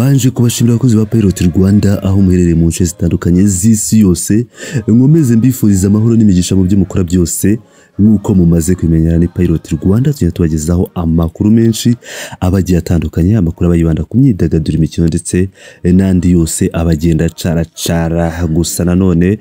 Mbanje kubashimira abakozi ba Pilot Rwanda aho muherereye mu nce zitandukanye z'isi yose, nkomeze mbifuriza amahoro n'imigisha mu byo mukora byose. Nk'uko mumaze kubimenyera, ni Pilot Rwanda, tugenda tubagezaho amakuru menshi aba agiye atandukanye, amakuru aba yibanda ku myidagaduro, imikino ndetse n'andi yose aba agenda acaracara. Gusa nanone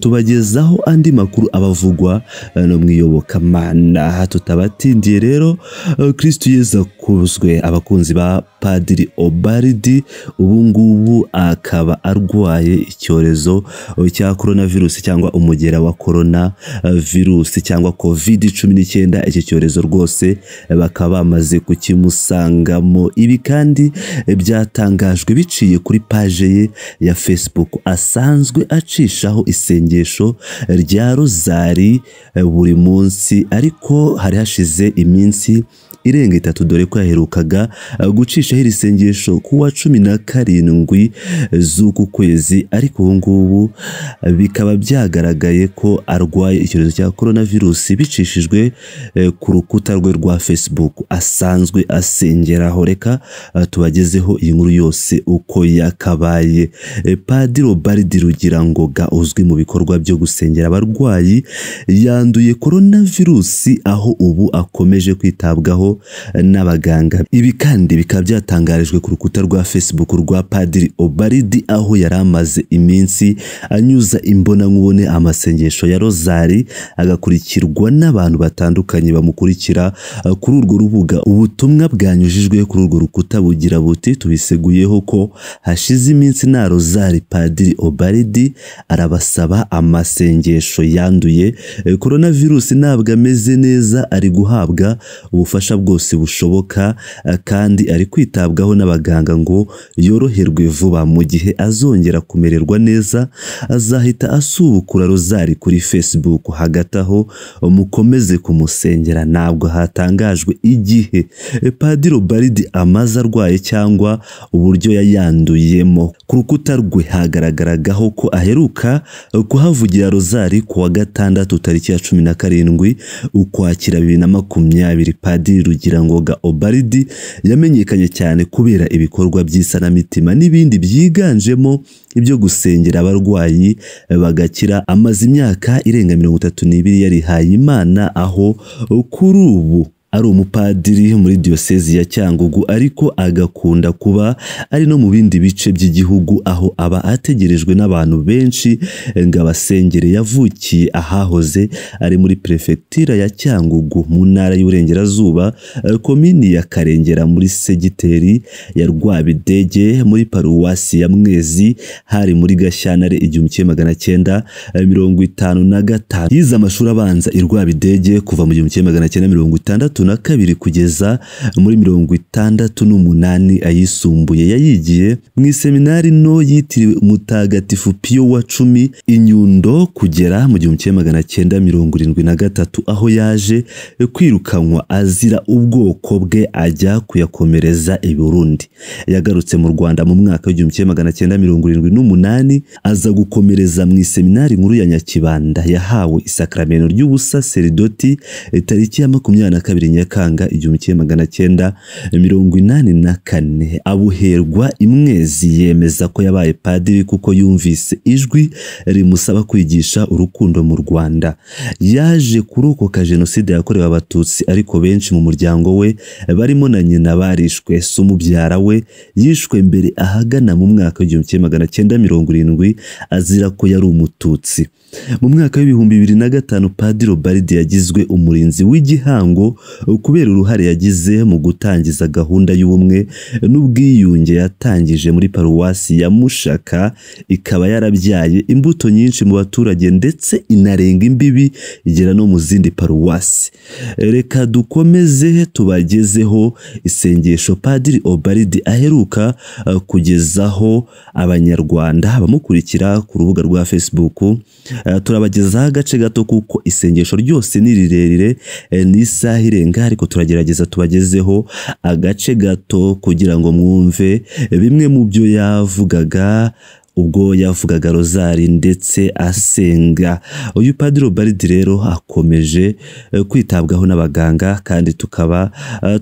tubagezaho andi makuru aba avugwa no mu iyobokamana. Tutabatindiye rero, Kristu Yezu akuzwe. Abakunzi ba Padiri Obaridi, ubu ngubu akaba arwaye icyorezo cya coronavirus cyangwa umugera wa corona virus cyangwa COVID-19. Iki cyorezo rwose bakaba bamaze kukimusangamo. Ibi kandi byatangajwe biciye kuri page ye ya Facebook asanzwe acishaho isengesho rya rozari buri munsi, ariko hari hashize iminsi irenga 3 dore ko yaherukaga gucishaho iri sengesho ku wa 17 z'uku kwezi, ariko ubu ngubu bikaba byagaragaye ko arwaye icyorezo cya coronavirus bicishijwe ku rukuta rwe rwa Facebook asanzwe asengeraho. Reka tubagezeho iyi nkuru yose uko yakabaye. Padiri Obaridi Rugirangoga uzwi mu bikorwa byo gusengera abarwayi yanduye coronavirus, aho ubu akomeje kwitabwaho n'abaganga. Ibi kandi bikaba byatangarijwe ku rukuta rwa Facebook rwa Padiri Obaridi, aho yari amaze iminsi anyuza imbonankubone amasengesho ya rozari, agakurikirwa n'abantu batandukanye bamukurikira kuri urwo rubuga. Ubutumwa bwanyujijwe kuri urwo rukuta bugira buti: tubiseguyeho ko hashize iminsi nta rozari, Padiri Obaridi arabasaba amasengesho, yanduye coronavirus, ntabwo ameze neza, ari guhabwa ubufasha bwose bushoboka kandi ari kwitabwaho n'abaganga ngo yoroherwe vuba. Mu gihe azongera kumererwa neza azahita asubukura rozari kuri Facebook. Hagati aho mukomeze kumusengera. Ntabwo hatangajwe igihe Padiri Obaridi amaze arwaye cyangwa uburyo yayanduyemo. Ku rukuta rwe hagaragaragaho ko aheruka kuhavugira rozari ku wa gatandatu tariki ya 17 Ukwakira 2020. Padiri Rugirangoga Obaridi yamenyekanye cyane kubera ibikorwa by'isanamitima n'ibindi byiganjemo ibyo gusengera abarwayi bagakira. Amaze imyaka irenga 32 yarihaye Imana, aho kuri ubu ari umupadiri muri diyosezi ya Cyangugu, ariko agakunda kuba ari no mu bindi bice by'igihugu aho aba ategerejwe n'abantu benshi ngo abasengere. Yavukiye ahahoze ari muri prefecture ya Cyangugu mu ntara y'Iburengerazuba, komini ya Karengera, muri segiteri ya Rwabidege, muri paruwasi ya Mwezi, hari muri Gashyantare 1955. Yize amashuri abanza i Rwabidege kuva mu 1962 kugeza muri 68. Ayisumbuye yayigiye mu iseminari nto yitiriwe Umutagatifu Pio wa 10 i Nyundo kugera mu 1973, aho yaje kwirukanwa azira ubwoko bwe ajya kuyakomereza i Burundi. Yagarutse mu Rwanda mu mwaka w'1978 aza gukomereza mu iseminari nkuru ya Nyakibanda. Yahawe isakramento ry'ubusaseridoti tariki ya 22 Nyakanga 1984, abuherwa imwezi. Yemeza ko yabaye padiri kuko yumvise ijwi rimusaba kwigisha urukundo mu Rwanda. Yaje kurokoka jenoside yakorewe Abatutsi, ariko benshi mu muryango we barimo na nyina barishwe. Se umubyara we yishwe mbere ahagana mu mwaka w'1970 azira ko yari Umututsi. Mu mwaka w'2005 Padiri Obaridi yagizwe umurinzi w'igihango kubera uruhare yagize mu gutangiza gahunda y'ubumwe n'ubwiyunge yatangije muri paruwasi ya Mushaka, ikaba yarabyaye imbuto nyinshi mu baturage ndetse inarenga imbibi igera no mu zindi paruwasi. Reka dukomeze tubagezeho isengesho Padiri Obaridi aheruka kugezaho Abanyarwanda bamukurikira ku rubuga rwa Facebook. Turabagezaho agace gato kuko isengesho ryose ni rirerire, ni isaha irenga, ariko turagerageza tubagezeho agace gato kugira ngo mwumve bimwe mu byo yavugaga ubwo yavugaga rozari ndetse asenga. Uyu Padiri Obaridi rero akomeje kwitabwaho n'abaganga, kandi tukaba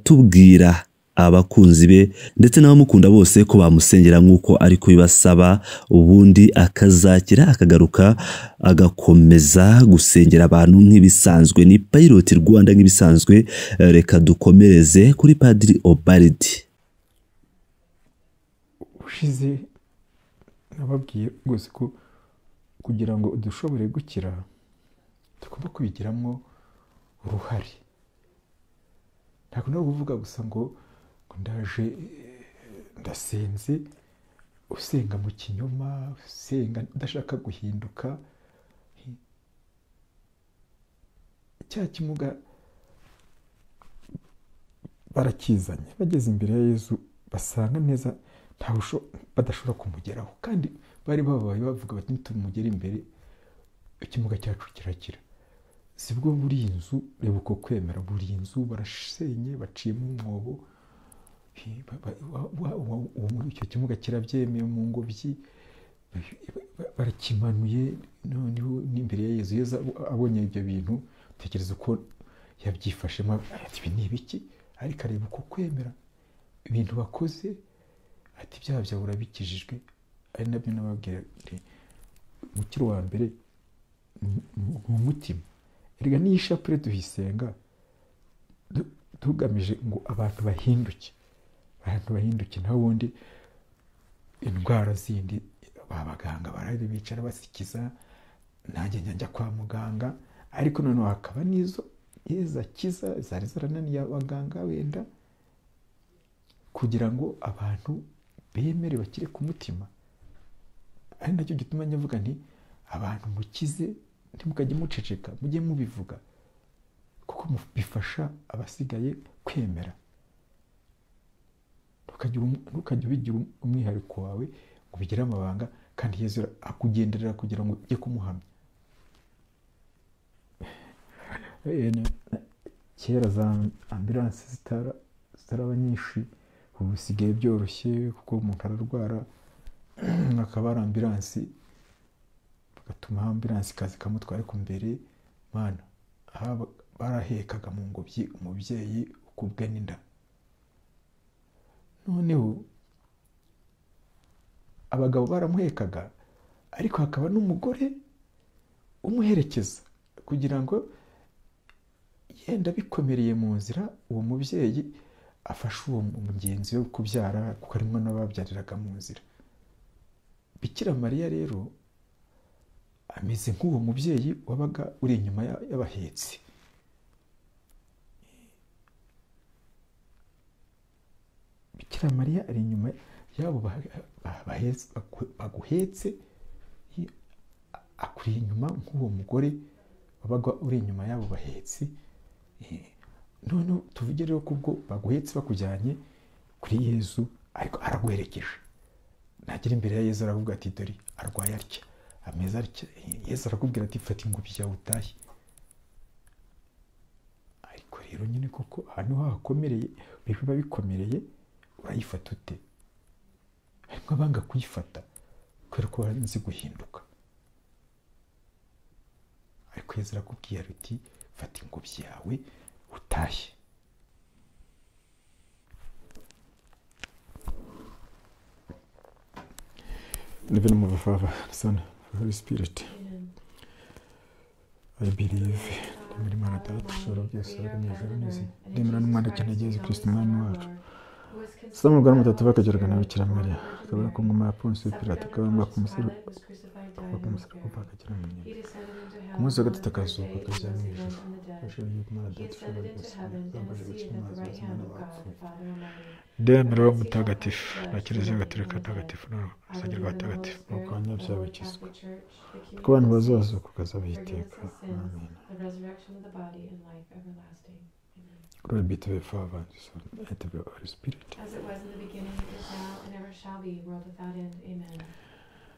tubwira abakunzi be ndetse n'abamukunda bose ko bamusengera nk'uko ari kubibasaba, ubundi akazakira akagaruka agakomeza gusengera abantu nk'ibisanzwe. Ni Pilot Rwanda nk'ibisanzwe. Reka dukomereze kuri Padiri Ubald. Ushize nababwiye rwose ko kugira ngo dushobore gukira tugomba kubigiramo uruhare. Ntabwo no kuvuga gusa ngo ndaje ndasenze, usenga mu kinyoma, usenga udashaka guhinduka. Cya kimuga barakizanye, bageze imbere ya Yezu basanga neza badashobora kumugeraho, kandi bari babaye bavuga bati nitumugera imbere ikimuga cyacu kirakira. Sibwo buri inzu, reba uko kwemera, buri inzu barasenye baciyemo umwobo, icyo kimuga kirabyemeye mu ngobyi barakimanuye. Noneho n'imbere ya Yezu, Yezu abonye ibyo bintu tekereza uko yabyifashemo, ati ibi ni ibiki? Ariko areba uko kwemera ibintu bakoze, ati ibyaha byawe urabikijijwe. Ari nabyo nababwira umukiro wa mbere ni umutima. Erega n'iyi shapure duhisenga tugamije ngo abantu bahinduke, abantu bahinduke. Naho ubundi indwara zindi abaganga barari bicara basikiza, nanjye njya kwa muganga, ariko noneho hakaba n'izo Yezu akiza zari zarananiye abaganga wenda, kugira ngo abantu bemere bakire ku mutima. Ari nacyo gituma nyavuga nti abantu mukize, ntimukajye muceceka, mujye mubivuga, kuko bifasha abasigaye kwemera. Ntukajye ubigira umwihariko wawe ngo ubigire amabanga, kandi Yezu akugenderera kugira ngo ujye kumuhamya. Kera za ambulanse zitaraba nyinshi, ubu bisigaye byoroshye kuko umuntu ararwara akaba ari ambulanse, bagatuma ambulanse ikaza ikamutwara. Ariko mbere mana barahekaga mu ngobyi umubyeyi ukubwe n'inda. Noneho abagabo baramuhekaga, ariko hakaba n'umugore umuherekeza kugira ngo yenda bikomereye mu nzira uwo mubyeyi afashe uwo mugenzi we kubyara, kuko harimo n'ababyariraga mu nzira. Bikira Mariya rero ameze nk'uwo mubyeyi wabaga uri inyuma y'abahetsi. Bikira Mariya ari inyuma y'abo baguhetse, akuri inyuma nk'uwo mugore wabaga uri inyuma y'abo bahetsi. None tuvuge rero kubwo baguhetse bakujyanye kuri Yezu, ariko araguherekeje. Nagera imbere ya Yezu aravuga ati dore arwaye atya, ameze atya. Yezu arakubwira ati fata ingobyi yawe utahe. Ariko rero nyine koko ahantu hakomereye, biba bikomereye, urayifata ute? Harimo abanga kuyifata kubera ko baranze guhinduka. Ariko Yezu arakubwira ati fata ingobyi yawe utahe. In the name of the Father, the Son, the Holy Spirit. Amen. I believe. Ndemera Imana Data ushobora byose waremye ijuru n'isi. Ndemera n'Umwana w'ikinege Yezu Kristo Umwami wacu. Soma ubwa mutatu bakagerwa na Bikira Mariya, akabura ku ngoma ya Ponsiyo Pilato, akabambwa ku musaraba, akagera mu nyanja. Ku munsi wa gatatu akazuka akajya mu ijuru. Ashobora Imana Data ushobora byose, yambaje guca amazi bazima n'abapfuye. Ndemera Roho Mutagatifu na Kiliziya Gatolika Ntagatifu n'Urusengero rw'Abatagatifu, nuko abanyabyaha bakizwa, kuko abantu bazazuka ukazabaha iteka. Amen. Glory be to the Father, and the Son, and to the Holy Spirit. As it was in the beginning, is now, and ever shall be, world without end. Amen.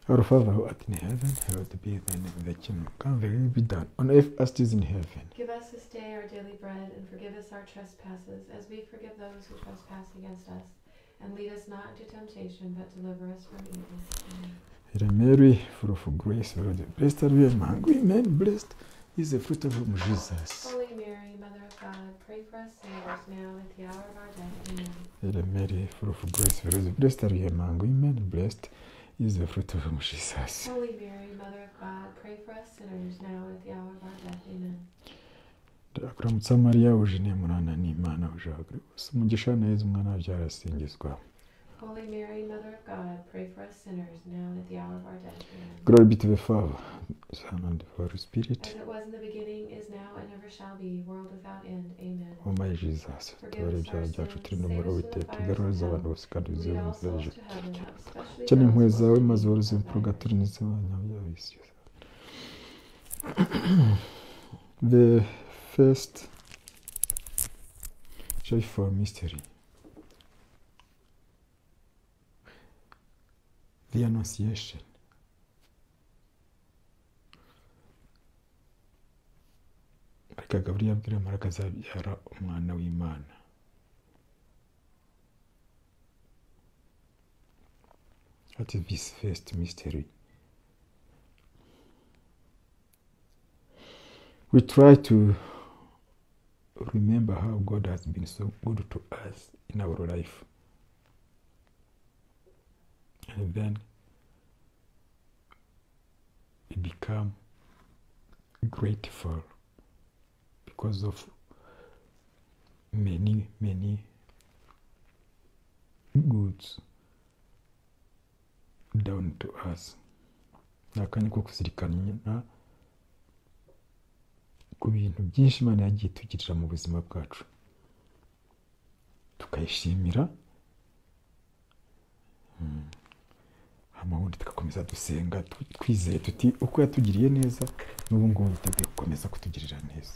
Our Father who art in heaven, hallowed be thy name. Thy kingdom come, thy will be done, on earth as it is in heaven. Give us this day our daily bread, and forgive us our trespasses, as we forgive those who trespass against us. And lead us not into temptation, but deliver us from evil. Amen. Hail Mary, full of grace, the Lord is blessed are you among women, blessed is the fruit of womb, Jesus. Holy Mary, Mother of God, pray pray for us sinners, now and at the hour of our death. Amen. Hail Mary, full of grace, the Lord is blessed are you among women, blessed is the fruit of womb, Jesus. Holy Mary, Mother of God, pray for us sinners, now and at the hour of our death. Amen. Ndakuramutsa Mariya, ujine murana n'Imana, ujagure bose umugisha na Yezu umwana wabyara asingizwa. Holy Mary, Mother of God, pray for us sinners, now and at the hour of our death. Amen. Glory be to the Father, Son, and the Holy Spirit. As it was in the beginning, is now, and ever shall be, world without end. Amen. O my Jesus, tubare ibyaha byacu turinde umuriro w'iteka, ugarurize abantu bose kandi Lead uzibe all inzira souls y'ijuru. to heaven, especially Cyane impuhwe those zawe most in maze need woroze of thy purgatori mercy. n'iz'abanyabyaha b'isi yose. The first joyful mystery, the Annunciation. Marayika Gaburiyeli abwira Mariya azabyara umwana w'Imana. What is this first mystery? We try to remember how God has been so good to us in our life. And then we become grateful because of many, many goods done to us. Ni akanya ko kuzirikana ku bintu byinshi Imana yagiye itugirira mu buzima bwacu, tukayishimira, hama ubundi tugakomeza dusenga twizeye tuti uko yatugiriye neza n'ubu ngubu yiteguye gukomeza kutugirira neza.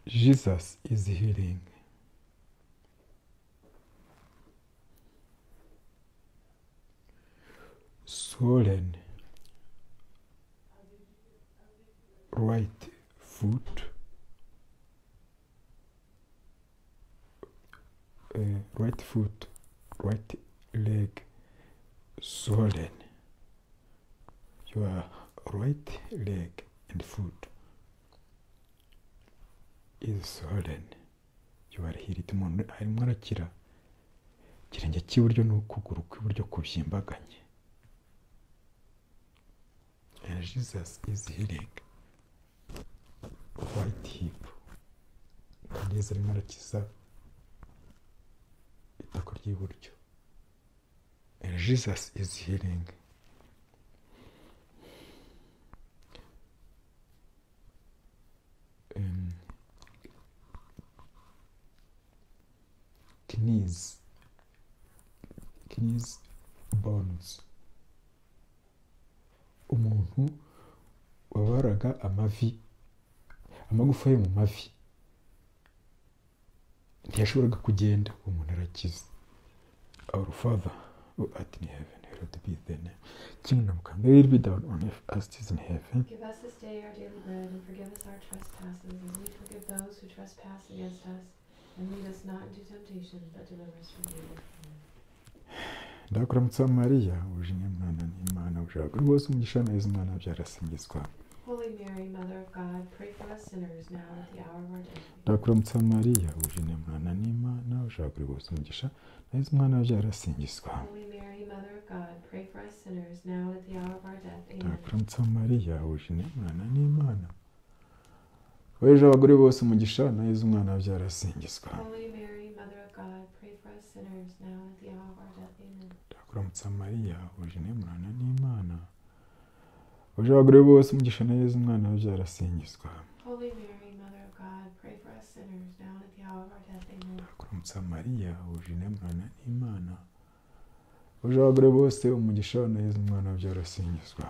Jesus is healing. Swollen right foot, right leg swollen. Your right leg and foot is swollen. You are healed. Umuntu arimo arakira ikirenge cy'iburyo n'ukuguru kw'iburyo kubyimbaganye. And Jesus is healing right hip. Kandi Yesu arimo arakiza itako ry'iburyo. And Jesus is healing knees bones. Umuntu wabaraga amavi, amagufa yo mu mavi ntiyashoboraga kugenda, umuntu arakiza. Our Father who art in heaven, hallowed be thy name. Kingdom come, thy will be done on earth as it is in heaven. Give us this day our daily bread, and forgive us our trespasses, as we forgive those who trespass against us. And lead us not into temptation, but deliver us from evil. Amen. Ndakuramutsa Mariya, ujine mwana n'Imana, ujagure rwose umugisha na Yezu umwana wabyara asingizwa. Holy Mary, Mother of God, pray for us sinners, now and at the hour of our death. Ndakuramutsa Mariya, ujine mwana n'Imana, ujagure rwose umugisha na Yezu umwana wabyara asingizwa. Holy Mary, Mother of God, pray for us sinners, now and at the hour of our death. Amen. Ndakuramutsa Mariya, ujine mwana n'Imana, weje abagore bose umugisha na Yezu umwana wabyara asingizwa. Holy Mary, Mother of God, pray for us sinners, now and at the hour of our death. Amen. Ndakuramutsa Mariya, ujine mwana n'Imana, weje abagore bose umugisha na Yezu umwana wabyara asingizwa. Holy Mary, Mother of God, pray for us sinners, now and at the hour of our death. Amen. Ndakuramutsa Mariya, ujine mwana n'Imana, weje abagore bose umugisha na Yezu umwana wabyara asingizwa.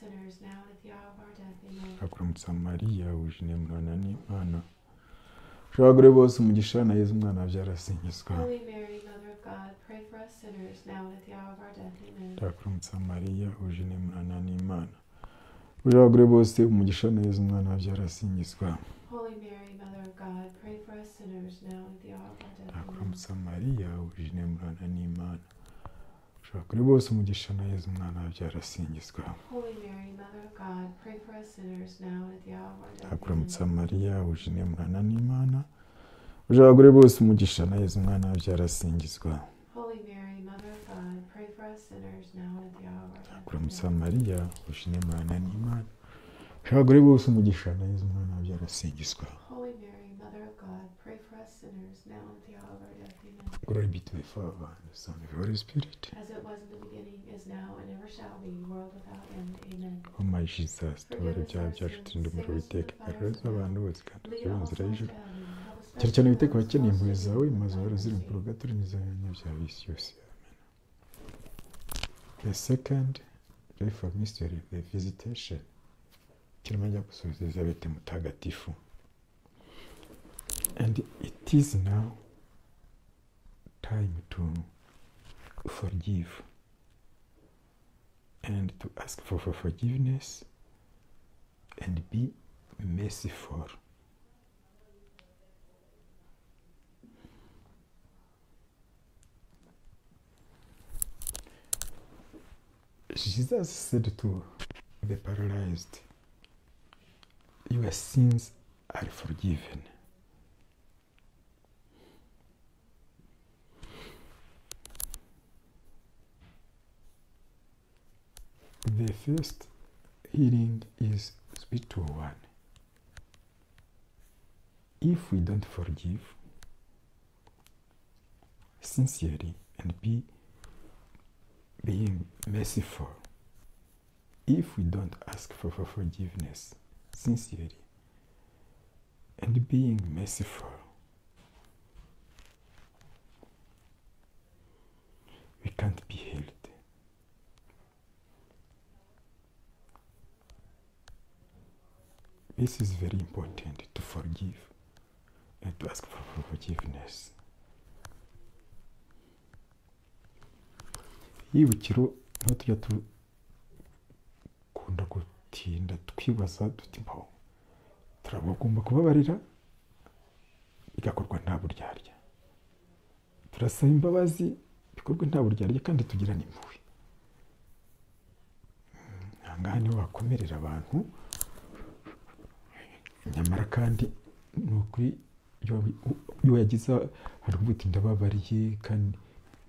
sinners, now and at the hour of our death. Amen. Ndakuramutsa Mariya, wujine murana n'Imana, uje abagore bose umugisha na Yezu umwana wabyara asingizwa. Holy Mary, Mother of God, pray for us sinners, now and at the hour of our death. Amen. Ndakuramutsa Mariya, wujine murana n'Imana, uje abagore bose umugisha na Yezu umwana wabyara asingizwa. Holy Mary, Mother of God, pray for us sinners, now and at the hour of our death. Amen. Ndakuramutsa Mariya, wujine murana n'Imana, uje abagore bose umugisha na Yezu umwana wabyara asingizwa. Holy Mary, Mother of God, pray for us sinners, now and at the hour of our death. Ndakuramutsa Amen. Mariya, wujine murana n'Imana, uje abagore bose umugisha na Yezu umwana wabyara asingizwa. Holy Mary, Mother of God, pray for us sinners, now and at the hour of our death. Ndakuramutsa Amen. Mariya, wujine murana n'Imana, uje abagore bose umugisha na Yezu umwana wabyara asingizwa. Holy Mary, Mother of God, pray for us sinners, now and at the hour of our death. Amen. Glory be to the Father, and the Son, and the Holy Spirit. As it was in the beginning, is now, and ever shall be, world without end. Amen. O my Jesus, Forgive tubare us ibyaha our byacu sins, turinde umuriro save us from w'iteka, the fires garura of hell. abantu bose kandi Lead utuyobore all inzira souls y'ijuru. to heaven, help Cyane cyane especially wite ku those bakeneye most impuhwe in zawe, need of maze thy uhore uzira mercy. impurugatori n'iz'abanyabyaha b'isi yose. Amen. The second joyful mystery, the visitation. Kirimo ajya gusubiza Elizabeth Mutagatifu. And it is now time to forgive and to ask for forgiveness and be merciful. Jesus said to the paralyzed, your sins are forgiven. The first healing is spiritual one. If we don't forgive sincerely and being merciful, if we don't ask for forgiveness sincerely and being merciful, we can't be healed. This is very important, to forgive and to ask for forgiveness. Yibukiro niho tujya dukunda gutinda twibaza duti mbaho turabagomba kubabarira bigakorwa nta buryarya, turasaba imbabazi bikorwa nta buryarya kandi tugirana impuhwe. Aha ngaha niho bakomerera abantu, nyamara kandi ni ukuri iyo yagize hari uti ndababariye kandi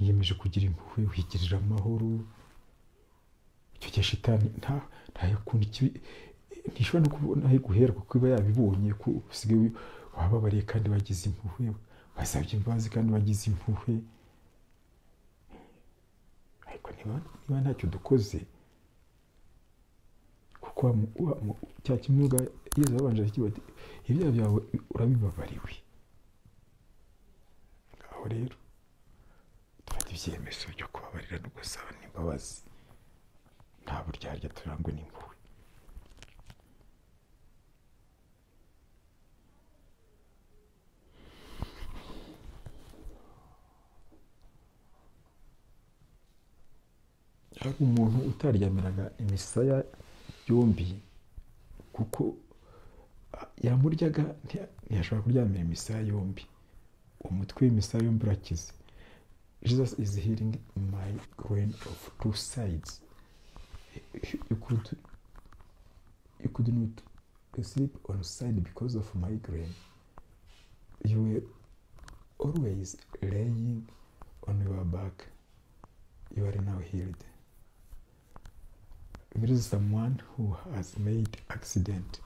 niyemeje kugira impuhwe, wigirira amahoro. Icyo gihe shitani nta ikibi ntishobora no kubona aho iguhera, kuko iba yabibonye ko usigaye wababariye kandi wagize impuhwe, wasabye imbabazi kandi wagize impuhwe. Ariko niba ntacyo dukoze, kuko cya kimuga Yezu babanje ati ibyaha byawe urabibabariwe. Ngaho rero dufata ibyemezo byo kubabarira no gusaba n'imbabazi, nta buryarya, turangwe n'impuhwe. Hari umuntu utaryamiraga imisaya yombi kuko yamuryaga, ntiyashobora kuryamira imisaya yombi. Umutwe w'imisaya yombi urakize. Jesus is healing my groin of two sides. You could not sleep on side because of migraine. You were always laying on your back. You are now healed. There is someone who has made accident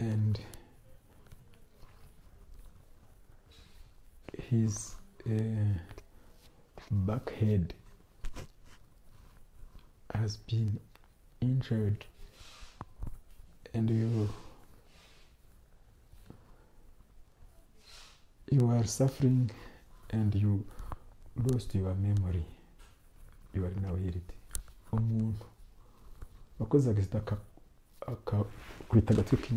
and his back head has been injured, and you are suffering and you lost your memory. You are now healed. Umuntu wakoze accident akakubita agatwi k'inyuma.